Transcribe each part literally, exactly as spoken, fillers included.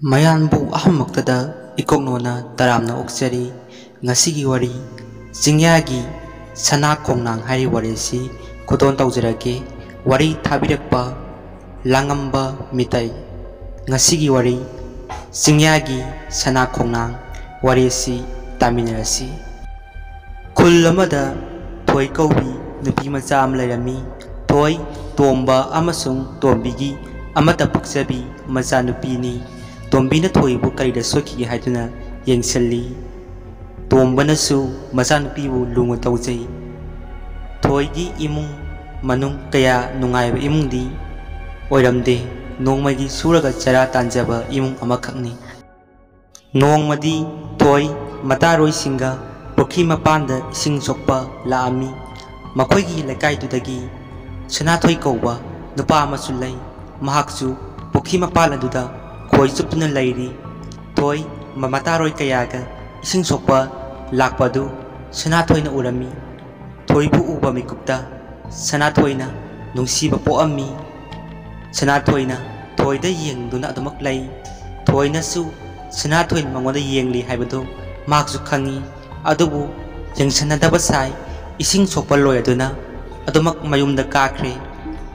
ꯃꯌꯥꯝꯕꯨ ꯑꯍꯨꯝꯃꯛꯇꯗ ꯏꯀꯣꯛꯅꯣꯅ ꯇꯔꯥꯝꯅ ꯑꯣꯛꯆꯔꯤ꯫ ꯉꯁꯤꯒꯤ ꯋꯥꯔꯤ, ꯆꯤꯡꯌꯥꯒꯤ ꯁꯅꯥ ꯈꯣꯡꯅꯥꯡ ꯍꯥꯏꯔꯤꯕ ꯋꯥꯔꯤ ꯑꯁꯤ ꯈꯨꯗꯣꯜ ꯇꯧꯖꯔꯛꯀꯦ꯫ ꯋꯥꯔꯤ ꯊꯥꯕꯤꯔꯛꯄ ꯂꯥꯡꯉꯝꯕ ꯃꯤꯇꯩ꯫ ꯉꯁꯤꯒꯤ ꯋꯥꯔꯤ, ꯆꯤꯡꯌꯥꯒꯤ ꯁꯅꯥ ꯈꯣꯡꯅꯥꯡ꯫ ꯋꯥꯔꯤ ꯑꯁꯤ ꯇꯥꯃꯤꯟꯅꯔꯁꯤ꯫ ꯈꯨꯜ ꯑꯃꯗ ꯊꯣꯏ ꯀꯧꯕꯤ ꯅꯨꯄꯤ ꯃꯆꯥ ꯑꯃ ꯂꯩꯔꯝꯃꯤ꯫ ꯊꯣꯏ, ꯇꯣꯝꯕ ꯑꯃꯁꯨꯡ ꯇꯣꯝꯕꯤꯒꯤ ꯑꯃꯠꯇ ꯄꯣꯛꯆꯕꯤ ꯃꯆꯥꯅꯨꯄꯤꯅꯤ꯫ ꯇꯣꯝꯕꯤꯅ ꯊꯣꯏꯕꯨ ꯀꯔꯤꯗ ꯁꯣꯏꯈꯤꯒꯦ ꯍꯥꯏꯗꯨꯅ ꯌꯦꯡꯁꯤꯜꯂꯤ꯫ ꯇꯣꯝꯕꯅꯁꯨ ꯃꯆꯥꯅꯨꯄꯤꯕꯨ ꯂꯨꯅ ꯇꯧꯖꯩ꯫ ꯊꯣꯏꯒꯤ ꯏꯃꯨꯡ ꯃꯅꯨꯡ ꯀꯌꯥ ꯅꯨꯡꯉꯥꯏꯕ ꯏꯃꯨꯡꯗꯤ ꯑꯣꯏꯔꯝꯗꯦ꯫ ꯅꯣꯡꯃꯒꯤ ꯁꯨꯔꯒ ꯆꯔꯥ ꯇꯥꯟꯖꯕ ꯏꯃꯨꯡ ꯑꯃꯈꯛꯅꯤ꯫ ꯅꯣꯡꯃꯗꯤ ꯊꯣꯏ ꯃꯇꯥꯔꯣꯏꯁꯤꯡꯒ ꯄꯨꯈ꯭ꯔꯤ ꯃꯄꯥꯟꯗ ꯏꯁꯤꯡ ꯁꯣꯛꯄ ꯂꯥꯛꯑꯝꯃꯤ꯫ ꯃꯈꯣꯏꯒꯤ ꯂꯩꯀꯥꯏꯗꯨꯗꯒꯤ ꯁꯅꯥꯊꯣꯏ ꯀꯧꯕ ꯅꯨꯄꯥ ꯑꯃꯁꯨ ꯂꯩ꯫ ꯃꯍꯥꯛꯁꯨ ꯄꯨꯈ꯭ꯔꯤ ꯃꯄꯥꯟ ꯑꯗꯨꯗ ꯈꯣꯏ ꯆꯨꯞꯇꯨꯅ ꯂꯩꯔꯤ꯫ ꯊꯣꯏ ꯃ-, ꯃꯇꯥꯔꯣꯏ ꯀꯌꯥꯒ ꯏꯁꯤꯡ ꯁꯣꯛꯄ ꯂꯥꯛꯄ ꯑꯗꯨ ꯁꯅꯥꯊꯣꯏꯅ ꯎꯔꯝꯃꯤ꯫ ꯊꯣꯏꯕꯨ ꯎꯕ ꯃꯤꯀꯨꯞꯇ ꯁꯅꯥꯊꯣꯏꯅ ꯅꯨꯡꯁꯤꯕ ꯄꯣꯛꯑꯝꯃꯤ꯫ ꯁꯅꯥꯊꯣꯏꯅ ꯊꯣꯏꯗ ꯌꯦꯡꯗꯨꯅ ꯑꯗꯨꯃꯛ ꯂꯩ꯫ ꯊꯣꯏꯅꯁꯨ ꯁꯅꯥꯊꯣꯏꯅ ꯃꯉꯣꯟꯗ ꯌꯦꯡꯂꯤ ꯍꯥꯏꯕꯗꯨ ꯃꯍꯥꯛꯁꯨ ꯈꯪꯏ꯫ ꯑꯗꯨꯕꯨ ꯌꯦꯡꯁꯤꯟꯅꯗꯕ ꯁꯥꯏ꯫ ꯏꯁꯤꯡ ꯁꯣꯛꯄ ꯂꯣꯏꯔꯗꯨꯅ ꯑꯗꯨꯃꯛ ꯃꯌꯨꯝꯗ ꯀꯥꯈ꯭ꯔꯦ꯫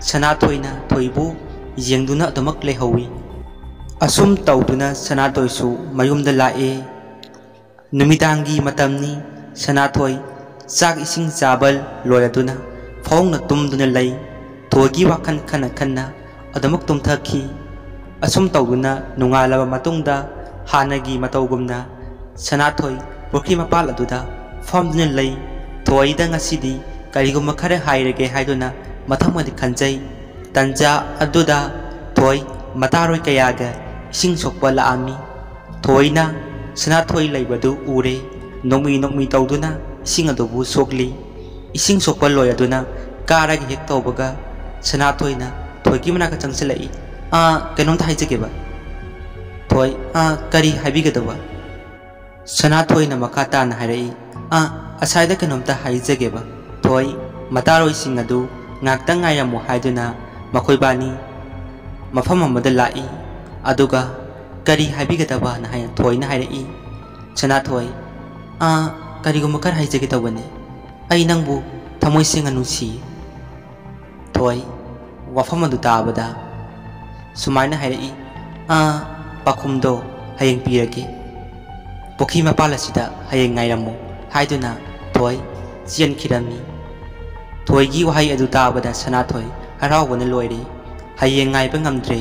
ꯁꯅꯥꯊꯣꯏꯅ ꯊꯣꯏꯕꯨ ꯌꯦꯡꯗꯨꯅ ꯑꯗꯨꯃꯛ ꯂꯩꯍꯧꯏ꯫ ꯑꯁꯨꯝ ꯇꯧꯗꯨꯅ ꯁꯅꯥꯊꯣꯏꯁꯨ ꯃꯌꯨꯝꯗ ꯂꯥꯛꯑꯦ꯫ ꯅꯨꯃꯤꯗꯥꯡꯒꯤ ꯃꯇꯝꯅꯤ꯫ ꯁꯅꯥꯊꯣꯏ ꯆꯥꯛ ꯏꯁꯤꯡ ꯆꯥꯕ ꯂꯣꯏꯔꯗꯨꯅ ꯐꯃꯨꯡꯗ ꯇꯨꯝꯗꯨꯅ ꯂꯩ꯫ ꯊꯣꯏꯒꯤ ꯋꯥꯈꯜ ꯈꯟꯅ ꯈꯟꯅ ꯑꯗꯨꯃꯛ ꯇꯨꯝꯊꯈꯤ꯫ ꯑꯁꯨꯝ ꯇꯧꯗꯨꯅ ꯅꯣꯡꯉꯥꯜꯂꯕ ꯃꯇꯨꯡꯗ ꯍꯥꯟꯅꯒꯤ ꯃꯇꯧꯒꯨꯝꯅ ꯁꯅꯥꯊꯣꯏ ꯄꯨꯈ꯭ꯔꯤ ꯃꯄꯥꯜ ꯑꯗꯨꯗ ꯐꯝꯗꯨꯅ ꯂꯩ꯫ ꯊꯣꯏꯗ ꯉꯁꯤꯗꯤ ꯀꯔꯤꯒꯨꯝꯕ ꯈꯔ ꯍꯥꯏꯔꯒꯦ ꯍꯥꯏꯗꯨꯅ ꯃꯊꯪ ꯃꯊꯪ ꯈꯟꯖꯩ꯫ ꯇꯟꯖꯥ ꯑꯗꯨꯗ ꯊꯣꯏ ꯃꯇꯥꯔꯣꯏ ꯀꯌꯥꯒ ꯏꯁꯤꯡ ꯁꯣꯛꯄ ꯂꯥꯛꯑꯝꯃꯤ꯫ ꯊꯣꯏꯅ ꯁꯅꯥꯊꯣꯏ ꯂꯩꯕꯗꯨ ꯎꯔꯦ꯫ ꯅꯣꯛꯃꯤ ꯅꯣꯛꯃꯤ ꯇꯧꯗꯨꯅ ꯏꯁꯤꯡ ꯑꯗꯨꯕꯨ ꯁꯣꯛꯂꯤ꯫ ꯏꯁꯤꯡ ꯁꯣꯛꯄ ꯂꯣꯏꯔꯗꯨꯅ ꯀꯥꯔꯒ ꯍꯦꯛ ꯇꯧꯕꯒ ꯁꯅꯥꯊꯣꯏꯅ ꯊꯣꯏꯒꯤ ꯃꯅꯥꯛꯇ ꯆꯪꯁꯤꯜꯂꯛꯏ꯫ "ꯑꯥ, ꯀꯩꯅꯣꯝꯇ ꯍꯥꯏꯖꯒꯦꯕ꯫" ꯊꯣꯏ, "ꯑꯥ, ꯀꯔꯤ ꯍꯥꯏꯕꯤꯒꯗꯕ?" ꯁꯅꯥꯊꯣꯏꯅ ꯃꯈꯥ ꯇꯥꯅ ꯍꯥꯏꯔꯛꯏ, "ꯑꯥ, ꯑꯁꯥꯏꯗ ꯀꯩꯅꯣꯝꯇ ꯍꯥꯏꯖꯒꯦꯕ꯫" ꯊꯣꯏ ꯃꯇꯥꯔꯣꯏꯁꯤꯡ ꯑꯗꯨ ꯉꯥꯛꯇꯪ ꯉꯥꯏꯔꯝꯃꯨ ꯍꯥꯏꯗꯨꯅ ꯃꯈꯣꯏꯕꯥꯅꯤ ꯃꯐꯝ ꯑꯃꯗ ꯂꯥꯛꯏ꯫ ꯑꯗꯨꯒ "ꯀꯔꯤ ꯍꯥꯏꯕꯤꯒꯗꯕꯅ?" ꯍꯥꯏꯅ ꯊꯣꯏꯅ ꯍꯥꯏꯔꯛꯏ꯫ ꯁꯅꯥꯊꯣꯏ, "ꯑꯥ, ꯀꯔꯤꯒꯨꯝꯕ ꯈꯔ ꯍꯥꯏꯖꯒꯦ ꯇꯧꯕꯅꯦ꯫ ꯑꯩ ꯅꯪꯕꯨ ꯊꯃꯣꯏ ꯁꯦꯡꯅ ꯅꯨꯡꯁꯤꯌꯦ꯫" ꯊꯣꯏ ꯋꯥꯐꯝ ꯑꯗꯨ ꯇꯥꯕꯗ ꯁꯨꯃꯥꯏꯅ ꯍꯥꯏꯔꯛꯏ, "ꯑꯥ, ꯄꯥꯎꯈꯨꯝꯗꯣ ꯍꯌꯦꯡ ꯄꯤꯔꯒꯦ꯫ ꯄꯨꯈ꯭ꯔꯤ ꯃꯄꯥꯜ ꯑꯁꯤꯗ ꯍꯌꯦꯡ ꯉꯥꯏꯔꯝꯃꯨ" ꯍꯥꯏꯗꯨꯅ ꯊꯣꯏ ꯆꯦꯟꯈꯤꯔꯝꯃꯤ꯫ ꯊꯣꯏꯒꯤ ꯋꯥꯍꯩ ꯑꯗꯨ ꯇꯥꯕꯗ ꯁꯅꯥꯊꯣꯏ ꯍꯔꯥꯎꯕꯅ ꯂꯣꯏꯔꯦ꯫ ꯍꯌꯦꯡ ꯉꯥꯏꯕ ꯉꯝꯗ꯭ꯔꯦ꯫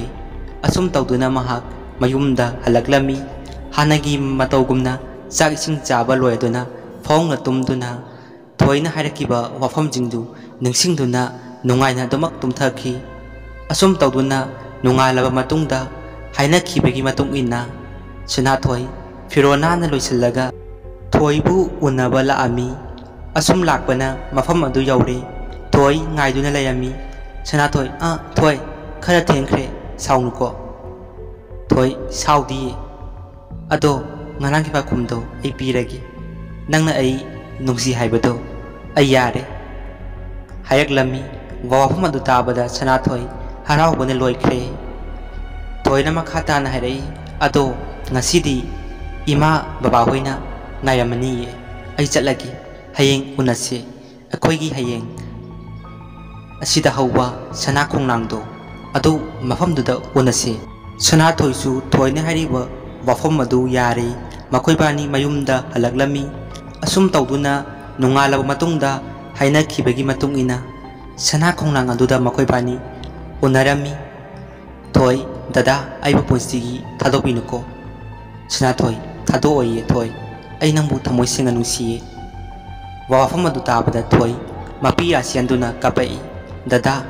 ꯑꯁꯨꯝ ꯇꯧꯗꯨꯅ ꯃꯍꯥꯛ ꯃꯌꯨꯝꯗ ꯍꯜꯂꯛꯂꯝꯃꯤ꯫ ꯍꯥꯟꯅꯒꯤ ꯃꯇꯧꯒꯨꯝꯅ ꯆꯥꯛ ꯏꯁꯤꯡ ꯆꯥꯕ ꯂꯣꯏꯗꯨꯅ ꯐꯃꯨꯡꯗ ꯇꯨꯝꯗꯨꯅ ꯊꯣꯏꯅ ꯍꯥꯏꯔꯛꯈꯤꯕ ꯋꯥꯐꯝꯁꯤꯡꯗꯨ ꯅꯤꯡꯁꯤꯡꯗꯨꯅ ꯅꯨꯡꯉꯥꯏꯅ ꯑꯗꯨꯃꯛ ꯇꯨꯝꯊꯈꯤ꯫ ꯑꯁꯨꯝ ꯇꯧꯗꯨꯅ ꯅꯣꯡꯉꯥꯜꯂꯕ ꯃꯇꯨꯡꯗ ꯍꯥꯏꯅꯈꯤꯕꯒꯤ ꯃꯇꯨꯡ ꯏꯟꯅ ꯁꯅꯥꯊꯣꯏ ꯐꯤꯔꯣꯜ ꯅꯥꯟꯅ ꯂꯣꯏꯁꯤꯜꯂꯒ ꯊꯣꯏꯕꯨ ꯎꯅꯕ ꯂꯥꯛꯑꯝꯃꯤ꯫ ꯑꯁꯨꯝ ꯂꯥꯛꯄꯅ ꯃꯐꯝ ꯑꯗꯨ ꯌꯧꯔꯦ꯫ ꯊꯣꯏ ꯉꯥꯏꯗꯨꯅ ꯂꯩꯔꯝꯃꯤ꯫ ꯁꯅꯥꯊꯣꯏ, "ꯑꯥ, ꯊꯣꯏ, ꯈꯔ ꯊꯦꯡꯈ꯭ꯔꯦ, ꯁꯥꯎꯅꯨꯀꯣ꯫" ꯊꯣꯏ, "ꯁꯥꯎꯗꯤꯌꯦ꯫ ꯑꯗꯣ ꯉꯔꯥꯡꯒꯤ ꯄꯥꯎꯈꯨꯝꯗꯣ ꯑꯩ ꯄꯤꯔꯒꯦ꯫ ꯅꯪꯅ ꯑꯩ ꯅꯨꯡꯁꯤ ꯍꯥꯏꯕꯗꯣ ꯑꯩ ꯌꯥꯔꯦ" ꯍꯥꯏꯔꯛꯂꯝꯃꯤ꯫ ꯋꯥꯐꯝ ꯑꯗꯨ ꯇꯥꯕꯗ ꯁꯅꯥꯊꯣꯏ ꯍꯔꯥꯎꯕꯅ ꯂꯣꯏꯈ꯭ꯔꯦ꯫ ꯊꯣꯏꯅ ꯃꯈꯥ ꯇꯥꯅ ꯍꯥꯏꯔꯛꯏ, "ꯑꯗꯣ ꯉꯁꯤꯗꯤ ꯏꯃꯥ ꯕꯕꯥꯍꯣꯏꯅ ꯉꯥꯏꯔꯝꯃꯅꯤꯌꯦ꯫ ꯑꯩ ꯆꯠꯂꯒꯦ꯫ ꯍꯌꯦꯡ ꯎꯅꯁꯦ꯫ ꯑꯩꯈꯣꯏꯒꯤ ꯍꯌꯦꯡ ꯑꯁꯤꯗ ꯍꯧꯕ ꯁꯅꯥ ꯈꯣꯡꯅꯥꯡꯗꯣ ꯑꯗꯨ ꯃꯐꯝꯗꯨꯗ ꯎꯅꯁꯦ꯫" ꯁꯅꯥꯊꯣꯏꯁꯨ ꯊꯣꯏꯅ ꯍꯥꯏꯔꯤꯕ ꯋꯥꯐꯝ ꯑꯗꯨ ꯌꯥꯔꯦ꯫ ꯃꯈꯣꯏꯕꯥꯅꯤ ꯃꯌꯨꯝꯗ ꯍꯜꯂꯛꯂꯝꯃꯤ꯫ ꯑꯁꯨꯝ ꯇꯧꯗꯨꯅ ꯅꯣꯡꯉꯥꯜꯂꯕ ꯃꯇꯨꯡꯗ ꯍꯥꯏꯅꯈꯤꯕꯒꯤ ꯃꯇꯨꯡ ꯏꯟꯅ ꯁꯅꯥ ꯈꯣꯡꯅꯥꯡ ꯑꯗꯨꯗ ꯃꯈꯣꯏꯕꯥꯅꯤ ꯎꯅꯔꯝꯃꯤ꯫ "ꯊꯣꯏ, ꯗꯗꯥ, ꯑꯩꯕꯨ ꯄꯨꯟꯁꯤꯒꯤ ꯊꯥꯗꯣꯛꯄꯤꯅꯨꯀꯣ꯫" ꯁꯅꯥꯊꯣꯏ, "ꯊꯥꯗꯣꯛꯑꯣꯏꯌꯦ ꯊꯣꯏ, ꯑꯩ ꯅꯪꯕꯨ ꯊꯃꯣꯏ ꯁꯦꯡꯅ ꯅꯨꯡꯁꯤꯌꯦ꯫" ꯋꯥꯐꯝ ꯑꯗꯨ ꯇꯥꯕꯗ ꯊꯣꯏ ꯃꯄꯤ ꯌꯥ ꯁꯦꯟꯗꯨꯅ ꯀꯞꯄꯛꯏ꯫ "ꯗꯗꯥ,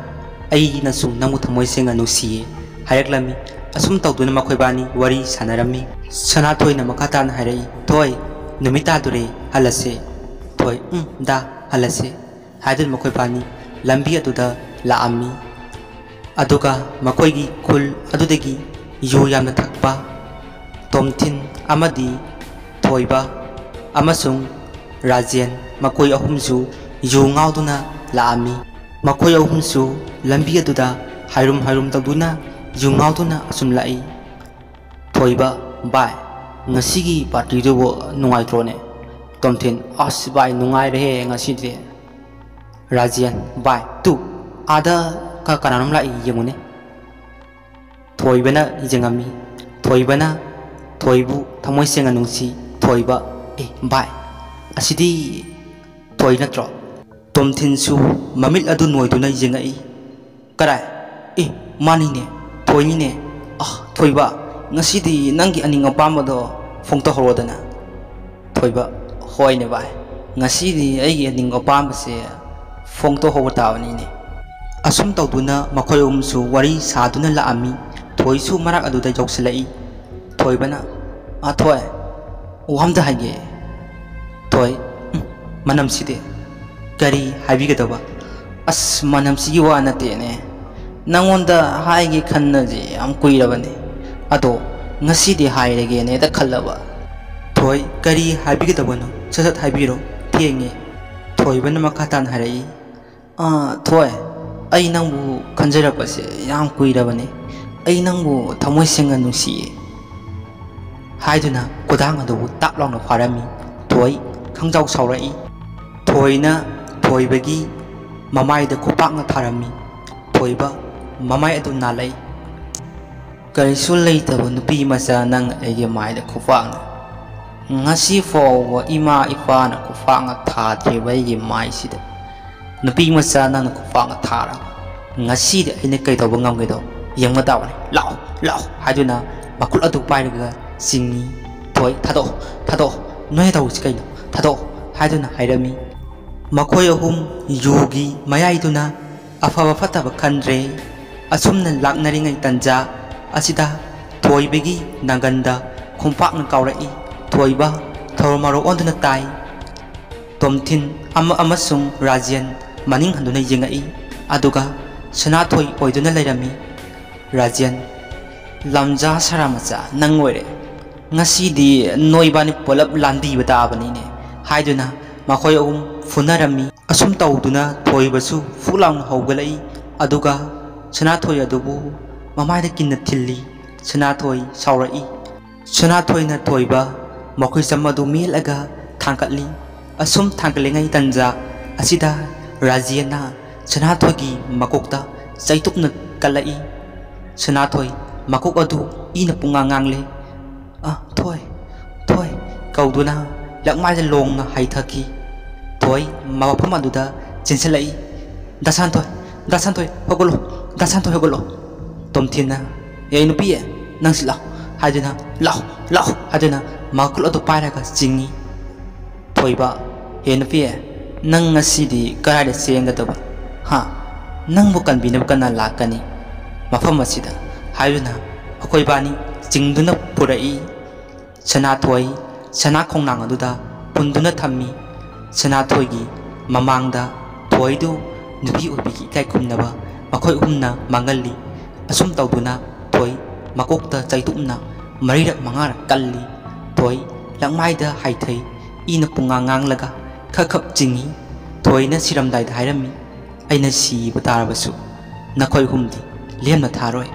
ꯑꯩꯅꯁꯨ ꯅꯪꯕꯨ ꯊꯃꯣꯏ ꯁꯦꯡꯅ ꯅꯨꯡꯁꯤꯌꯦ" ꯍꯥꯏꯔꯛꯂꯝꯃꯤ꯫ ꯑꯁꯨꯝ ꯇꯧꯗꯨꯅ ꯃꯈꯣꯏꯕꯥꯅꯤ ꯋꯥꯔꯤ ꯁꯥꯟꯅꯔꯝꯃꯤ꯫ ꯁꯅꯥꯊꯣꯏꯅ ꯃꯈꯥ ꯇꯥꯅ ꯍꯥꯏꯔꯛꯏ, "ꯊꯣꯏ, ꯅꯨꯃꯤꯠ ꯇꯥꯗꯣꯔꯦ, ꯍꯜꯂꯁꯦ꯫" ꯊꯣꯏ, "ꯎꯝ, ꯗꯥ, ꯍꯜꯂꯁꯦ" ꯍꯥꯏꯗꯨꯅ ꯃꯈꯣꯏꯕꯥꯅꯤ ꯂꯝꯕꯤ ꯑꯗꯨꯗ ꯂꯥꯛꯑꯝꯃꯤ꯫ ꯑꯗꯨꯒ ꯃꯈꯣꯏꯒꯤ ꯈꯨꯜ ꯑꯗꯨꯗꯒꯤ ꯌꯨ ꯌꯥꯝꯅ ꯊꯛꯄ ꯇꯣꯝꯊꯤꯟ ꯑꯃꯗꯤ ꯊꯣꯏꯕ ꯑꯃꯁꯨꯡ ꯔꯥꯖꯦꯟ, ꯃꯈꯣꯏ ꯑꯍꯨꯝꯁꯨ ꯌꯨ ꯉꯥꯎꯗꯨꯅ ꯂꯥꯛꯑꯝꯃꯤ꯫ ꯃꯈꯣꯏ ꯑꯍꯨꯝꯁꯨ ꯂꯝꯕꯤ ꯑꯗꯨꯗ ꯍꯥꯏꯔꯨꯝ ꯍꯥꯏꯔꯨꯝ ꯇꯧꯗꯨꯅ ꯌꯨ ꯉꯥꯎꯗꯨꯅ ꯑꯁꯨꯝ ꯂꯥꯛꯏ꯫ ꯊꯣꯏꯕ, ꯚꯥꯏ, ꯉꯁꯤꯒꯤ ꯄꯥꯔꯇꯤꯗꯨꯕꯨ ꯅꯨꯡꯉꯥꯏꯇ꯭ꯔꯣꯅꯦ? ꯇꯣꯝꯊꯤꯟ, ꯑꯁ ꯚꯥꯏ, ꯅꯨꯡꯉꯥꯏꯔꯦꯍꯦ ꯉꯁꯤꯗꯤ꯫ ꯔꯥꯖꯦꯟ, ꯚꯥꯏ, ꯇꯨ, ꯑꯥꯗ ꯀ-, ꯀꯅꯥꯅꯣꯝ ꯂꯥꯛꯏ ꯌꯦꯡꯉꯨꯅꯦ꯫ ꯊꯣꯏꯕꯅ ꯌꯦꯡꯉꯝꯃꯤ꯫ ꯊꯣꯏꯕꯅ ꯊꯣꯏꯕꯨ ꯊꯃꯣꯏ ꯁꯦꯡꯅ ꯅꯨꯡꯁꯤ꯫ ꯊꯣꯏꯕ, ꯑꯦ ꯚꯥꯏ, ꯑꯁꯤꯗꯤ ꯊꯣꯏ ꯅꯠꯇ꯭ꯔꯣ? ꯇꯣꯝꯊꯤꯟꯁꯨ ꯃꯃꯤꯠ ꯑꯗꯨ ꯅꯣꯏꯗꯨꯅ ꯌꯦꯡꯉꯛꯏ꯫ ꯀꯔꯥꯏ? ꯑꯦ, ꯃꯥꯅꯤꯅꯦ, ꯊꯣꯏꯅꯤꯅꯦ꯫ ꯑ, ꯊꯣꯏꯕ, ꯉꯁꯤꯗꯤ ꯅꯪꯒꯤ ꯑꯅꯤꯡ ꯑꯄꯥꯝꯕꯗꯣ ꯐꯣꯡꯗꯣꯛꯍꯧꯔꯣꯗꯅ꯫ ꯊꯣꯏꯕ, ꯍꯣꯏꯅꯦ ꯚꯥꯏ, ꯉꯁꯤꯗꯤ ꯑꯩꯒꯤ ꯑꯅꯤꯡ ꯑꯄꯥꯝꯕꯁꯦ ꯐꯣꯡꯗꯣꯛꯍꯧꯕ ꯇꯥꯕꯅꯤꯅꯦ꯫ ꯑꯁꯨꯝ ꯇꯧꯗꯨꯅ ꯃꯈꯣꯏ ꯑꯍꯨꯝꯁꯨ ꯋꯥꯔꯤ ꯁꯥꯗꯨꯅ ꯂꯥꯛꯑꯝꯃꯤ꯫ ꯊꯣꯏꯁꯨ ꯃꯔꯛ ꯑꯗꯨꯗ ꯌꯧꯁꯤꯜꯂꯛꯏ꯫ ꯊꯣꯏꯕꯅ, ꯑ, ꯊꯣꯏ, ꯋꯥ ꯑꯝꯇ ꯍꯥꯏꯒꯦ꯫ ꯊꯣꯏ, ꯎꯝ, ꯃꯅꯝꯁꯤꯗꯤ꯫ ꯀꯔꯤ ꯍꯥꯏꯕꯤꯒꯗꯕ? ꯑꯁ, ꯃꯅꯝꯁꯤꯒꯤ ꯋꯥ ꯅꯠꯇꯦꯅꯦ꯫ ꯅꯪꯉꯣꯟꯗ ꯍꯥꯏꯒꯦ ꯈꯟꯅꯁꯦ ꯌꯥꯝ ꯀꯨꯏꯔꯕꯅꯦ꯫ ꯑꯗꯣ ꯉꯁꯤꯗꯤ ꯍꯥꯏꯔꯒꯦꯅ ꯍꯦꯛꯇ ꯈꯜꯂꯕ꯫ ꯊꯣꯏ, ꯀꯔꯤ ꯍꯥꯏꯕꯤꯒꯗꯕꯅꯣ? ꯁꯠ ꯁꯠ ꯍꯥꯏꯕꯤꯔꯣ꯫ ꯊꯦꯡꯉꯦ꯫ ꯊꯣꯏꯕꯅ ꯃꯈꯥ ꯇꯥꯅ ꯍꯥꯏꯔꯛꯏ꯫ ꯑꯥ, ꯊꯣꯏ, ꯑꯩ ꯅꯪꯕꯨ ꯈꯟꯖꯔꯛꯄꯁꯦ ꯌꯥꯝ ꯀꯨꯏꯔꯕꯅꯦ꯫ ꯑꯩ ꯅꯪꯕꯨ ꯊꯃꯣꯏ ꯁꯦꯡꯅ ꯅꯨꯡꯁꯤꯌꯦ꯫ ꯍꯥꯏꯗꯨꯅ ꯈꯨꯗꯥꯡ ꯑꯗꯨꯕꯨ ꯇꯥꯞ ꯂꯥꯎꯅ ꯐꯥꯔꯝꯃꯤ꯫ ꯊꯣꯏ ꯈꯪꯖꯥꯎ ꯁꯥꯎꯔꯛꯏ꯫ ꯊꯣꯏꯅ ꯊꯣꯏꯕꯒꯤ ꯃꯃꯥꯏꯗ ꯈꯨꯄꯥꯛꯅ ꯊꯥꯔꯝꯃꯤ꯫ ꯊꯣꯏꯕ ꯃꯃꯥꯏ ꯑꯗꯨ ꯅꯥꯜꯂꯛꯏ꯫ ꯀꯔꯤꯁꯨ ꯂꯩꯇꯕ ꯅꯨꯄꯤ ꯃꯆꯥ ꯅꯪ ꯑꯩꯒꯤ ꯃꯥꯏꯗ ꯈꯨꯄꯥꯛꯅ꯫ ꯉꯁꯤ ꯐꯥꯎꯕ ꯏꯃꯥ ꯏꯄꯥꯅ ꯈꯨꯄꯥꯛꯅ ꯊꯥꯗ꯭ꯔꯤꯕ ꯑꯩꯒꯤ ꯃꯥꯏꯁꯤꯗ ꯅꯨꯄꯤ ꯃꯆꯥ ꯅꯪꯅ ꯈꯨꯄꯥꯛꯅ ꯊꯥꯔꯒ ꯉꯁꯤꯗꯤ ꯑꯩꯅ ꯀꯩꯗꯧꯕ ꯉꯝꯒꯦꯗꯣ ꯌꯦꯡꯕ ꯇꯥꯕꯅꯤ꯫ "ꯂꯥꯛꯑꯣ, ꯂꯥꯛꯑꯣ" ꯍꯥꯏꯗꯨꯅ ꯃꯈꯨꯠ ꯑꯗꯨ ꯄꯥꯏꯔꯒ ꯆꯤꯡꯏ꯫ "ꯊꯣꯏ, ꯊꯥꯗꯣꯛꯑꯣ, ꯊꯥꯗꯣꯛꯑꯣ, ꯅꯣꯏꯅ ꯇꯧꯔꯤꯁꯤ ꯀꯩꯅꯣ? ꯊꯥꯗꯣꯛꯑꯣ" ꯍꯥꯏꯗꯨꯅ ꯍꯥꯏꯔꯝꯃꯤ꯫ ꯃꯈꯣꯏ ꯑꯍꯨꯝ ꯌꯨꯒꯤ ꯃꯌꯥꯏꯗꯨꯅ ꯑꯐꯕ ꯐꯠꯇꯕ ꯈꯟꯗ꯭ꯔꯦ꯫ ꯑꯁꯨꯝꯅ ꯂꯥꯛꯅꯔꯤꯉꯩ ꯇꯟꯖꯥ ꯑꯁꯤꯗ ꯊꯣꯏꯕꯒꯤ ꯅꯥꯒꯟꯗ ꯈꯣꯡꯄꯥꯛꯅ ꯀꯥꯎꯔꯛꯏ꯫ ꯊꯣꯏꯕ ꯊꯧꯔꯣ ꯃꯥꯔꯣ ꯑꯣꯟꯗꯨꯅ ꯇꯥꯏ꯫ ꯇꯣꯝꯊꯤꯟ ꯑꯃ-, ꯑꯃꯁꯨꯡ ꯔꯥꯖꯦꯟ ꯃꯅꯤꯡ ꯍꯟꯗꯨꯅ ꯌꯦꯡꯉꯛꯏ, ꯑꯗꯨꯒ ꯁꯅꯥꯊꯣꯏ ꯑꯣꯏꯗꯨꯅ ꯂꯩꯔꯝꯃꯤ꯫ ꯔꯥꯖꯦꯟ, "ꯂꯝꯖꯥ ꯁꯔꯥ ꯃꯆꯥ, ꯅꯪ ꯑꯣꯏꯔꯦ꯫ ꯉꯁꯤꯗꯤ ꯅꯣꯏꯕꯥꯅꯤ ꯄꯨꯂꯞ ꯂꯥꯟꯕꯤꯕ ꯇꯥꯕꯅꯤꯅꯦ" ꯍꯥꯏꯗꯨꯅ ꯃꯈꯣꯏ ꯑꯍꯨꯝ ꯐꯨꯅꯔꯝꯃꯤ꯫ ꯑꯁꯨꯝ ꯇꯧꯗꯨꯅ ꯊꯣꯏꯕꯁꯨ ꯐꯨꯛ ꯂꯥꯎꯅ ꯍꯧꯒꯠꯂꯛꯏ, ꯑꯗꯨꯒ ꯁꯅꯥꯊꯣꯏ ꯑꯗꯨꯕꯨ ꯃꯃꯥꯏꯗ ꯀꯤꯟꯅ ꯊꯤꯜꯂꯤ꯫ ꯁꯅꯥꯊꯣꯏ ꯁꯥꯎꯔꯛꯏ꯫ ꯁꯅꯥꯊꯣꯏꯅ ꯊꯣꯏꯕ ꯃꯈꯨꯠꯁꯝ ꯑꯗꯨ ꯃꯦꯠꯂꯒ ꯊꯥꯡꯒꯠꯂꯤ꯫ ꯑꯁꯨꯝ ꯊꯥꯡꯒꯠꯂꯤꯉꯩ ꯇꯟꯖꯥ ꯑꯁꯤꯗ ꯔꯥꯖꯦꯟꯅ ꯁꯅꯥꯊꯣꯏꯒꯤ ꯃꯀꯣꯛꯇ ꯆꯩꯇꯨꯞꯅ ꯀꯜꯂꯛꯏ꯫ ꯁꯅꯥꯊꯣꯏ ꯃꯀꯣꯛ ꯑꯗꯨ ꯏꯅ ꯄꯨꯡꯉꯥꯡ ꯉꯥꯡꯂꯦ꯫ "ꯑ, ꯊꯣꯏ, ꯊꯣꯏ" ꯀꯧꯗꯨꯅ ꯂꯛꯃꯥꯏꯗ ꯂꯣꯡꯅ ꯍꯥꯏꯊꯈꯤ꯫ ꯊꯣꯏ ꯃꯐꯝ ꯑꯗꯨꯗ ꯆꯦꯟꯁꯤꯜꯂꯛꯏ꯫ "ꯗꯥ ꯁꯥꯟꯊꯣꯏ, ꯗꯥ ꯁꯥꯟꯊꯣꯏ, ꯍꯧꯒꯠꯂꯣ, ꯗꯥ ꯁꯥꯟꯊꯣꯏ, ꯍꯧꯒꯠꯂꯣ!" ꯇꯣꯝꯊꯤꯟꯅ, "ꯑꯦ ꯅꯨꯄꯤ, ꯅꯪꯁꯤ ꯂꯥꯛꯑꯣ" ꯍꯥꯏꯗꯨꯅ, "ꯂꯥꯛꯑꯣ, ꯂꯥꯛꯑꯣ" ꯍꯥꯏꯗꯨꯅ ꯃꯀꯣꯛ ꯑꯗꯨ ꯄꯥꯏꯔꯒ ꯆꯤꯡꯏ꯫ ꯊꯣꯏꯕ, "ꯍꯦ ꯅꯨꯄꯤ, ꯅꯪ ꯉꯁꯤꯗꯤ ꯀꯗꯥꯏꯗ ꯆꯦꯟꯒꯗꯕ? ꯍꯥ? ꯅꯪꯕꯨ ꯀꯟꯕꯤꯅꯕ ꯀꯅꯥ ꯂꯥꯛꯀꯅꯤ ꯃꯐꯝ ꯑꯁꯤꯗ?" ꯍꯥꯏꯗꯨꯅ ꯃꯈꯣꯏꯕꯥꯅꯤ ꯆꯤꯡꯗꯨꯅ ꯄꯨꯔꯛꯏ꯫ ꯁꯅꯥꯊꯣꯏ ꯁꯅꯥ ꯈꯣꯡꯅꯥꯡ ꯑꯗꯨꯗ ꯄꯨꯟꯗꯨꯅ ꯊꯝꯃꯤ꯫ ꯁꯅꯥꯊꯣꯏꯒꯤ ꯃꯃꯥꯡꯗ ꯊꯣꯏꯗꯨ ꯅꯨꯄꯤ ꯑꯣꯏꯕꯤꯒꯤ ꯏꯀꯥꯏ ꯈꯨꯝꯅꯕ ꯃꯈꯣꯏ ꯑꯍꯨꯝꯅ ꯃꯥꯡꯍꯜꯂꯤ꯫ ꯑꯁꯨꯝ ꯇꯧꯗꯨꯅ ꯊꯣꯏ ꯃꯀꯣꯛꯇ ꯆꯩꯇꯨꯞꯅ ꯃꯔꯤꯔꯛ ꯃꯉꯥꯔꯛ ꯀꯜꯂꯤ꯫ ꯊꯣꯏ ꯂꯛꯃꯥꯏꯗ ꯍꯥꯏꯊꯩ꯫ ꯏꯅ ꯄꯨꯡꯉꯥꯡ ꯉꯥꯡꯂꯒ ꯈꯞ ꯈꯞ ꯆꯤꯡꯏ꯫ ꯊꯣꯏꯅ ꯁꯤꯔꯝꯗꯥꯏꯗ ꯍꯥꯏꯔꯝꯃꯤ, "ꯑꯩꯅ ꯁꯤꯕ ꯇꯥꯔꯕꯁꯨ ꯅꯈꯣꯏ ꯑꯍꯨꯝꯗꯤ ꯂꯦꯝꯅ ꯊꯥꯔꯣꯏ꯫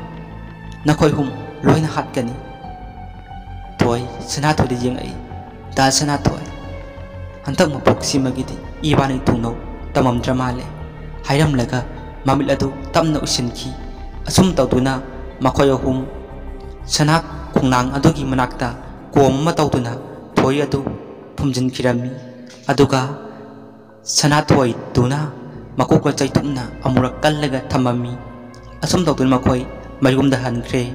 ꯅꯈꯣꯏ ꯑꯍꯨꯝ ꯂꯣꯏꯅ ꯍꯥꯠꯀꯅꯤ"꯫ ꯊꯣꯏ ꯁꯅꯥꯊꯣꯏꯗ ꯌꯦꯡꯉꯛꯏ꯫ "ꯗꯥ ꯁꯅꯥꯊꯣꯏ, ꯍꯟꯗꯛ ꯃꯄꯣꯛꯁꯤꯃꯒꯤꯗꯤ ꯏꯕꯥꯅꯤ ꯊꯨꯡꯅꯧ ꯇꯝꯃꯝꯗ꯭ꯔ ꯃꯥꯜꯂꯦ" ꯍꯥꯏꯔꯝꯂꯒ ꯃꯃꯤꯠ ꯑꯗꯨ ꯇꯞꯅ ꯎꯏꯁꯤꯟꯈꯤ꯫ ꯑꯁꯨꯝ ꯇꯧꯗꯨꯅ ꯃꯈꯣꯏ ꯑꯍꯨꯝ ꯁꯅꯥ ꯈꯣꯡꯅꯥꯡ ꯑꯗꯨꯒꯤ ꯃꯅꯥꯛꯇ ꯀꯣꯝ ꯑꯃ ꯇꯧꯗꯨꯅ ꯊꯣꯏ ꯑꯗꯨ ꯐꯨꯝꯖꯤꯟꯈꯤꯔꯝꯃꯤ꯫ ꯑꯗꯨꯒ ꯁꯅꯥꯊꯣꯏꯗꯨꯅ ꯃꯀꯣꯛꯇ ꯆꯩꯇꯨꯞꯅ ꯑꯃꯨꯔꯛ ꯀꯜꯂꯒ ꯊꯝꯃꯝꯃꯤ꯫ ꯑꯁꯨꯝ ꯇꯧꯗꯨꯅ ꯃꯈꯣꯏ ꯃꯌꯨꯝꯗ ꯍꯟꯈ꯭ꯔꯦ꯫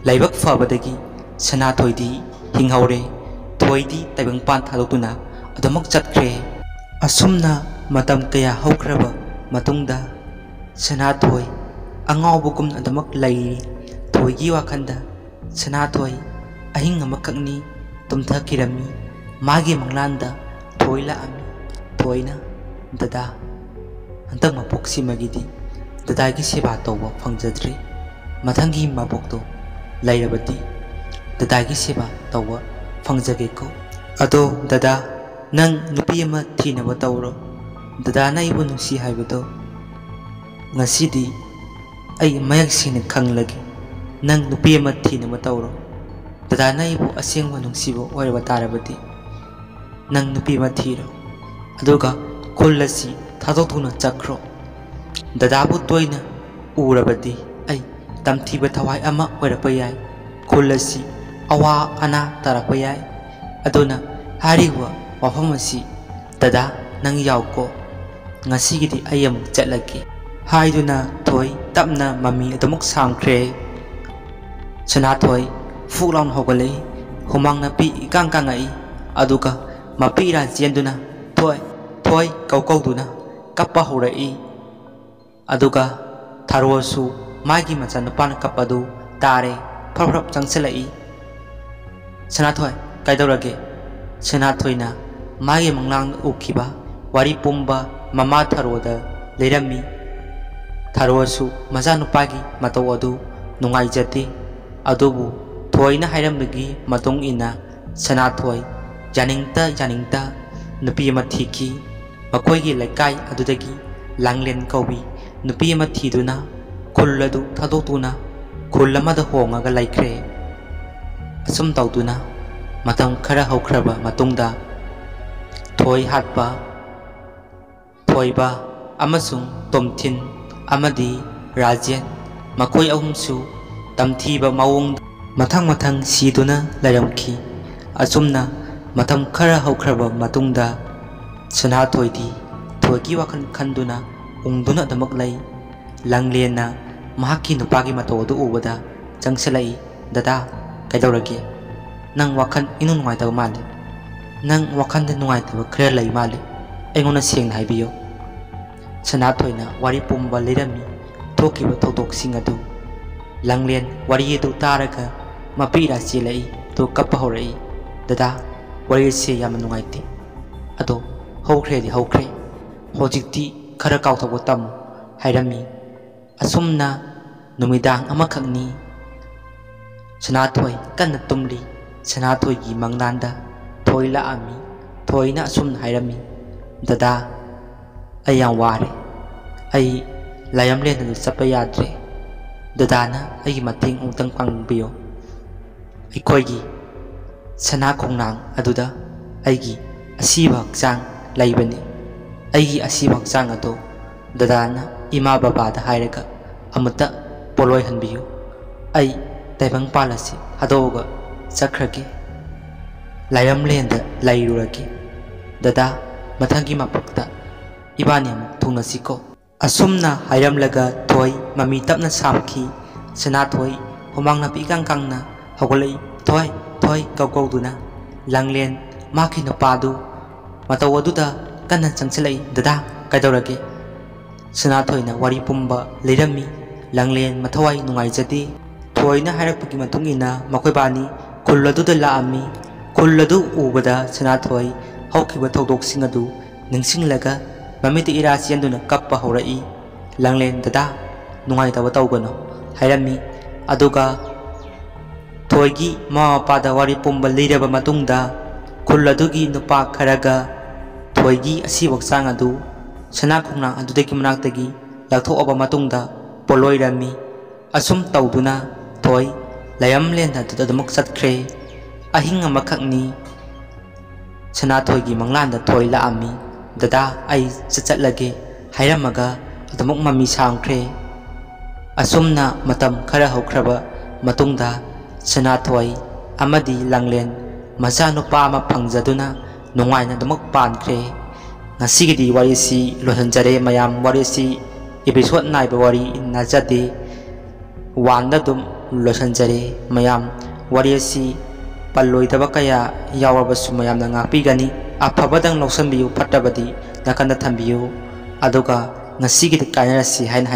ꯂꯥꯏꯕꯛ ꯐꯕꯗꯒꯤ ꯁꯅꯥꯊꯣꯏꯗꯤ ꯍꯤꯡꯍꯧꯔꯦ꯫ ꯊꯣꯏꯗꯤ ꯇꯥꯏꯕꯪꯄꯥꯟ ꯊꯥꯗꯣꯛꯇꯨꯅ ꯑꯗꯨꯃꯛ ꯆꯠꯈ꯭ꯔꯦ꯫ ꯑꯁꯨꯝꯅ ꯃꯇꯝ ꯀꯌꯥ ꯍꯧꯈ꯭ꯔꯕ ꯃꯇꯨꯡꯗ ꯁꯅꯥꯊꯣꯏ ꯑꯉꯥꯎꯕꯒꯨꯝꯅ ꯑꯗꯨꯃꯛ ꯂꯩꯔꯤ꯫ ꯊꯣꯏꯒꯤ ꯋꯥꯈꯜꯗ ꯁꯅꯥꯊꯣꯏ ꯑꯍꯤꯡ ꯑꯃꯈꯛꯅꯤ ꯇꯨꯝꯊꯈꯤꯔꯝꯃꯤ꯫ ꯃꯥꯒꯤ ꯃꯪꯂꯥꯟꯗ ꯊꯣꯏ ꯂꯥꯛꯑꯝꯃꯤ꯫ ꯊꯣꯏꯅ, "ꯗꯗꯥ, ꯍꯟꯗꯛ ꯃꯄꯣꯛꯁꯤꯃꯒꯤꯗꯤ ꯗꯗꯥꯒꯤ ꯁꯦꯕꯥ ꯇꯧꯕ ꯐꯪꯖꯗ꯭ꯔꯤ꯫ ꯃꯊꯪꯒꯤ ꯃꯄꯣꯛꯇꯣ ꯂꯩꯔꯕꯗꯤ ꯗꯗꯥꯒꯤ ꯁꯦꯕꯥ ꯇꯧꯕ ꯐꯪꯖꯒꯦꯀꯣ꯫ ꯑꯗꯣ ꯗꯗꯥ, ꯅꯪ ꯅꯨꯄꯤ ꯑꯃ ꯊꯤꯅꯕ ꯇꯧꯔꯣ꯫ ꯗꯗꯥꯅ ꯑꯩꯕꯨ ꯅꯨꯡꯁꯤ ꯍꯥꯏꯕꯗꯣ ꯉꯁꯤꯗꯤ ꯑꯩ ꯃꯌꯦꯛ ꯁꯦꯡꯅ ꯈꯪꯂꯒꯦ"꯫ ꯅꯪ ꯅꯨꯄꯤ ꯑꯃ ꯊꯤꯅꯕ ꯇꯧꯔꯣ꯫ ꯗꯗꯥꯅ ꯑꯩꯕꯨ ꯑꯁꯦꯡꯕ ꯅꯨꯡꯁꯤꯕ ꯑꯣꯏꯔꯕ ꯇꯥꯔꯕꯗꯤ, ꯅꯪ ꯅꯨꯄꯤ ꯑꯃ ꯊꯤꯔꯣ, ꯑꯗꯨꯒ ꯈꯨꯜ ꯑꯁꯤ ꯊꯥꯗꯣꯛꯇꯨꯅ ꯆꯠꯈ꯭ꯔꯣ꯫ ꯗꯗꯥꯕꯨ ꯇꯣꯏꯅ ꯎꯔꯕꯗꯤ ꯑꯩ ꯇꯝꯊꯤꯕ ꯊꯋꯥꯏ ꯑꯃ ꯑꯣꯏꯔꯛꯄ ꯌꯥꯏ꯫ ꯈꯨꯜ ꯑꯁꯤ ꯑꯋꯥ ꯑꯅꯥ ꯇꯥꯔꯛꯄ ꯌꯥꯏ꯫ ꯑꯗꯨꯅ ꯍꯥꯏꯔꯤꯕ ꯋꯥꯐꯝ ꯑꯁꯤ, "ꯗꯗꯥ, ꯅꯪ ꯌꯥꯎꯀꯣ꯫ ꯉꯁꯤꯒꯤꯗꯤ ꯑꯩ ꯑꯃꯨꯛ ꯆꯠꯂꯒꯦ" ꯍꯥꯏꯗꯨꯅ ꯊꯣꯏ ꯇꯞꯅ ꯃꯃꯤ ꯑꯗꯨꯃꯛ ꯁꯥꯝꯈ꯭ꯔꯦ꯫ ꯁꯅꯥꯊꯣꯏ ꯐꯨꯛ ꯂꯥꯎꯅ ꯍꯧꯒꯠꯂꯛꯏ꯫ ꯍꯨꯃꯥꯡ ꯅꯥꯄꯤ ꯏꯀꯥꯡ ꯀꯥꯡꯉꯛꯏ꯫ ꯑꯗꯨꯒ ꯃꯄꯤ ꯏꯔꯥ ꯆꯦꯟꯗꯨꯅ "ꯊꯣꯏ, ꯊꯣꯏ" ꯀꯧ ꯀꯧꯗꯨꯅ ꯀꯞꯄ ꯍꯧꯔꯛꯏ꯫ ꯑꯗꯨꯒ ꯊꯥꯔꯣꯁꯨ ꯃꯥꯒꯤ ꯃꯆꯥꯅꯨꯄꯥꯅ ꯀꯞꯄꯗꯨ ꯇꯥꯔꯦ꯫ ꯐ꯭ꯔꯞ ꯐ꯭ꯔꯞ ꯆꯪꯁꯤꯜꯂꯛꯏ꯫ "ꯁꯅꯥꯊꯣꯏ, ꯀꯩꯗꯧꯔꯒꯦ?" ꯁꯅꯥꯊꯣꯏꯅ ꯃꯥꯒꯤ ꯃꯪꯂꯥꯡꯗ ꯎꯈꯤꯕ ꯋꯥꯔꯤ ꯄꯨꯝꯕ ꯃꯃꯥ ꯊꯔꯣꯗ ꯂꯤꯔꯝꯃꯤ꯫ ꯊꯔꯣꯁꯨ ꯃꯆꯥꯅꯨꯄꯥꯒꯤ ꯃꯇꯧ ꯑꯗꯨ ꯅꯨꯡꯉꯥꯏꯖꯗꯦ꯫ ꯑꯗꯨꯕꯨ ꯊꯣꯏꯅ ꯍꯥꯏꯔꯝꯕꯒꯤ ꯃꯇꯨꯡ ꯏꯟꯅ ꯁꯅꯥꯊꯣꯏ ꯌꯥꯅꯤꯡꯇ ꯌꯥꯅꯤꯡꯇ ꯅꯨꯄꯤ ꯑꯃ ꯊꯤꯈꯤ꯫ ꯃꯈꯣꯏꯒꯤ ꯂꯩꯀꯥꯏ ꯑꯗꯨꯗꯒꯤ ꯂꯥꯡꯂꯦꯟ ꯀꯧꯕꯤ ꯅꯨꯄꯤ ꯑꯃ ꯊꯤꯗꯨꯅ ꯈꯨꯜ ꯑꯗꯨ ꯊꯥꯗꯣꯛꯇꯨꯅ ꯈꯨꯜ ꯑꯃꯗ ꯍꯣꯡꯉꯒ ꯂꯩꯈ꯭ꯔꯦ꯫ ꯑꯁꯨꯝ ꯇꯧꯗꯨꯅ ꯃꯇꯝ ꯈꯔ ꯍꯧꯈ꯭ꯔꯕ ꯃꯇꯨꯡꯗ, ꯊꯣꯏ ꯍꯥꯠꯄ, ꯊꯣꯏꯕ ꯑꯃꯁꯨꯡ ꯇꯣꯝꯊꯤꯟ ꯑꯃꯗꯤ ꯔꯥꯖꯦꯟ, ꯃꯈꯣꯏ ꯑꯍꯨꯝꯁꯨ ꯇꯝꯊꯤꯕ ꯃꯑꯣꯡꯗ ꯃꯊꯪ ꯃꯊꯪ ꯁꯤꯗꯨꯅ ꯂꯩꯔꯝꯈꯤ꯫ ꯑꯁꯨꯝꯅ ꯃꯇꯝ ꯈꯔ ꯍꯧꯈ꯭ꯔꯕ ꯃꯇꯨꯡꯗ, ꯁꯅꯥꯊꯣꯏꯗꯤ ꯊꯣꯏꯒꯤ ꯋꯥꯈꯜ ꯈꯟꯗꯨꯅ ꯎꯪꯗꯨꯅ ꯑꯗꯨꯃꯛ ꯂꯩ꯫ ꯂꯥꯡꯂꯦꯟꯅ ꯃꯍꯥꯛꯀꯤ ꯅꯨꯄꯥꯒꯤ ꯃꯇꯧ ꯑꯗꯨ ꯎꯕꯗ ꯆꯪꯁꯤꯜꯂꯛꯏ꯫ "ꯗꯗꯥ, ꯀꯩꯗꯧꯔꯒꯦ? ꯅꯪ ꯋꯥꯈꯜ ꯏꯅꯨꯡ ꯅꯨꯡꯉꯥꯏꯇꯕ ꯃꯥꯜꯂꯤ꯫ ꯅꯪ ꯋꯥꯈꯜꯗ ꯅꯨꯡꯉꯥꯏꯇꯕ ꯈꯔ ꯂꯩ ꯃꯥꯜꯂꯤ꯫ ꯑꯩꯉꯣꯟꯗ ꯁꯦꯡꯅ ꯍꯥꯏꯕꯤꯌꯨ꯫" ꯁꯅꯥꯊꯣꯏꯅ ꯋꯥꯔꯤ ꯄꯨꯝꯕ ꯂꯤꯔꯝꯃꯤ, ꯊꯣꯛꯈꯤꯕ ꯊꯧꯗꯣꯛꯁꯤꯡ ꯑꯗꯨ꯫ ꯂꯥꯡꯂꯦꯟ ꯋꯥꯔꯤ ꯑꯗꯨ ꯇꯥꯔꯒ ꯃꯄꯤ ꯏꯔꯥ ꯆꯦꯜꯂꯛꯏ, ꯑꯗꯨ ꯀꯞꯄ ꯍꯧꯔꯛꯏ꯫ "ꯗꯗꯥ, ꯋꯥꯔꯤ ꯑꯁꯤ ꯌꯥꯝꯅ ꯅꯨꯡꯉꯥꯏꯇꯦ꯫ ꯑꯗꯣ ꯍꯧꯈ꯭ꯔꯦꯗꯤ ꯍꯧꯈ꯭ꯔꯦ꯫ ꯍꯧꯖꯤꯛꯇꯤ ꯈꯔ ꯀꯥꯎꯊꯣꯛꯄ ꯇꯝꯃꯨ" ꯍꯥꯏꯔꯝꯃꯤ꯫ ꯑꯁꯨꯝꯅ ꯅꯨꯃꯤꯗꯥꯡ ꯑꯃꯈꯛꯅꯤ꯫ ꯁꯅꯥꯊꯣꯏ ꯀꯟꯅ ꯇꯨꯝꯂꯤ꯫ ꯁꯅꯥꯊꯣꯏꯒꯤ ꯃꯪꯂꯥꯟꯗ ꯊꯣꯏ ꯂꯥꯛꯑꯝꯃꯤ꯫ ꯊꯣꯏꯅ ꯑꯁꯨꯝꯅ ꯍꯥꯏꯔꯝꯃꯤ, "ꯗꯗꯥ, ꯑꯩ ꯌꯥꯝ ꯋꯥꯔꯦ꯫ ꯑꯩ ꯂꯥꯏꯌꯝꯂꯦꯟ ꯑꯗꯨ ꯆꯠꯄ ꯌꯥꯗ꯭ꯔꯦ꯫ "ꯗꯗꯥꯅ ꯑꯩꯒꯤ ꯃꯇꯦꯡ ꯑꯃꯨꯛꯇꯪ ꯄꯥꯡꯕꯤꯌꯨ꯫ ꯑꯩꯈꯣꯏꯒꯤ ꯁꯅꯥ ꯈꯣꯡꯅꯥꯡ ꯑꯗꯨꯗ ꯑꯩꯒꯤ ꯑꯁꯤꯕ ꯍꯛꯆꯥꯡ ꯂꯩꯕꯅꯤ꯫ ꯑꯩꯒꯤ ꯑꯁꯤꯕ ꯍꯛꯆꯥꯡ ꯑꯗꯨ ꯗꯗꯥꯅ ꯏꯃꯥ ꯕꯕꯥꯗ ꯍꯥꯏꯔꯒ ꯑꯃꯨꯛꯇ ꯄꯣꯠꯂꯣꯏꯍꯟꯕꯤꯌꯨ꯫ ꯑꯩ ꯇꯥꯏꯕꯪꯄꯥꯜ ꯑꯁꯤ ꯊꯥꯗꯣꯛꯑꯒ ꯆꯠꯈ꯭ꯔꯒꯦ꯫ ꯂꯥꯏꯔꯝꯂꯦꯟꯗ ꯂꯩꯔꯨꯔꯒꯦ꯫ ꯗꯗꯥ, ꯃꯊꯪꯒꯤ ꯃꯄꯣꯛꯇ ꯏꯕꯥꯅꯤ ꯑꯃꯨꯛ ꯊꯨꯡꯅꯁꯤꯀꯣ"꯫ ꯑꯁꯨꯝꯅ ꯍꯥꯏꯔꯝꯂꯒ ꯊꯣꯏ ꯃꯃꯤ ꯇꯞꯅ ꯁꯥꯝꯈꯤ꯫ ꯁꯅꯥꯊꯣꯏ ꯍꯨꯃꯥꯡ ꯅꯥꯄꯤ ꯏꯀꯥꯡ ꯀꯥꯡꯅ ꯍꯧꯒꯠꯂꯛꯏ꯫ "ꯊꯣꯏ, ꯊꯣꯏ" ꯀꯧ ꯀꯧꯗꯨꯅ꯫ ꯂꯥꯡꯂꯦꯟ ꯃꯍꯥꯛꯀꯤ ꯅꯨꯄꯥꯗꯨ ꯃꯇꯧ ꯑꯗꯨꯗ ꯀꯟꯅ ꯆꯪꯁꯤꯜꯂꯛꯏ꯫ "ꯗꯗꯥ, ꯀꯩꯗꯧꯔꯒꯦ?" ꯁꯅꯥꯊꯣꯏꯅ ꯋꯥꯔꯤ ꯄꯨꯝꯕ ꯂꯤꯔꯝꯃꯤ꯫ ꯂꯥꯡꯂꯦꯟ ꯃꯊꯋꯥꯏ ꯅꯨꯡꯉꯥꯏꯖꯗꯦ꯫ ꯊꯣꯏꯅ ꯍꯥꯏꯔꯛꯄꯒꯤ ꯃꯇꯨꯡ ꯏꯟꯅ ꯃꯈꯣꯏꯕꯥꯅꯤ ꯈꯨꯜ ꯑꯗꯨꯗ ꯂꯥꯛꯑꯝꯃꯤ꯫ ꯈꯨꯜ ꯑꯗꯨ ꯎꯕꯗ ꯁꯅꯥꯊꯣꯏ ꯍꯧꯈꯤꯕ ꯊꯧꯗꯣꯛꯁꯤꯡ ꯑꯗꯨ ꯅꯤꯡꯁꯤꯡꯂꯒ ꯃꯃꯤꯠꯇ ꯏꯔꯥ ꯆꯦꯟꯗꯨꯅ ꯀꯞꯄ ꯍꯧꯔꯛꯏ꯫ ꯂꯥꯡꯂꯦꯟ, "ꯗꯗꯥ, ꯅꯨꯡꯉꯥꯏꯇꯕ ꯇꯧꯒꯅꯨ" ꯍꯥꯏꯔꯝꯃꯤ꯫ ꯑꯗꯨꯒ ꯊꯣꯏꯒꯤ ꯃꯃꯥ ꯃꯄꯥꯗ ꯋꯥꯔꯤ ꯄꯨꯝꯕ ꯂꯤꯔꯕ ꯃꯇꯨꯡꯗ ꯈꯨꯜ ꯑꯗꯨꯒꯤ ꯅꯨꯄꯥ ꯈꯔꯒ ꯊꯣꯏꯒꯤ ꯑꯁꯤꯕ ꯍꯛꯆꯥꯡ ꯑꯗꯨ ꯁꯅꯥ ꯈꯣꯡꯅꯥꯡ ꯑꯗꯨꯗꯒꯤ ꯃꯅꯥꯛꯇꯒꯤ ꯂꯧꯊꯣꯛꯑꯕ ꯃꯇꯨꯡꯗ ꯄꯣꯠꯂꯣꯏꯔꯝꯃꯤ꯫ ꯑꯁꯨꯝ ꯇꯧꯗꯨꯅ ꯊꯣꯏ ꯂꯥꯏꯔꯝꯂꯦꯟ ꯑꯗꯨꯗ ꯑꯗꯨꯃꯛ ꯆꯠꯈ꯭ꯔꯦ꯫ ꯑꯍꯤꯡ ꯑꯃꯈꯛꯅꯤ꯫ ꯁꯅꯥꯊꯣꯏꯒꯤ ꯃꯪꯂꯥꯟꯗ ꯊꯣꯏ ꯂꯥꯛꯑꯝꯃꯤ꯫ "ꯗꯗꯥ, ꯑꯩ ꯆꯠ-, ꯆꯠꯂꯒꯦ" ꯍꯥꯏꯔꯝꯃꯒ ꯑꯗꯨꯃꯛ ꯃꯃꯤ ꯁꯥꯝꯈ꯭ꯔꯦ꯫ ꯑꯁꯨꯝꯅ ꯃꯇꯝ ꯈꯔ ꯍꯧꯈ꯭ꯔꯕ ꯃꯇꯨꯡꯗ ꯁꯅꯥꯊꯣꯏ ꯑꯃꯗꯤ ꯂꯥꯡꯂꯦꯟ ꯃꯆꯥꯅꯨꯄꯥ ꯑꯃ ꯐꯪꯖꯗꯨꯅ ꯅꯨꯡꯉꯥꯏꯅ ꯑꯗꯨꯃꯛ ꯄꯥꯟꯈ꯭ꯔꯦ꯫ ꯉꯁꯤꯒꯤꯗꯤ ꯋꯥꯔꯤꯁꯤ ꯂꯣꯏꯁꯤꯟꯖꯔꯦ ꯃꯌꯥꯝ꯫ ꯋꯥꯔꯤꯁꯤ episode ꯅꯥꯏꯕ ꯋꯥꯔꯤ ꯅꯠꯆꯗꯦ꯫ One ꯗ ꯑꯗꯨꯝ ꯂꯣꯏꯁꯤꯟꯖꯔꯦ ꯃꯌꯥꯝ꯫ ꯋꯥꯔꯤ ꯑꯁꯤ ꯄꯜꯂꯣꯏꯗꯕ ꯀꯌꯥ ꯌꯥꯎꯔꯕꯁꯨ ꯃꯌꯥꯝꯅ ꯉꯥꯛꯄꯤꯒꯅꯤ꯫ ꯑꯐꯕꯗꯪ ꯂꯧꯁꯤꯟꯕꯤꯌꯨ, ꯐꯠꯇꯕꯗꯤ ꯅꯥꯀꯟꯗ ꯊꯝꯕꯤꯌꯨ꯫ ꯑꯗꯨꯒ ꯉꯁꯤꯒꯤꯗꯤ ꯀꯥꯏꯅꯔꯁꯤ ꯍꯥꯏꯅ ꯍꯥꯏ꯫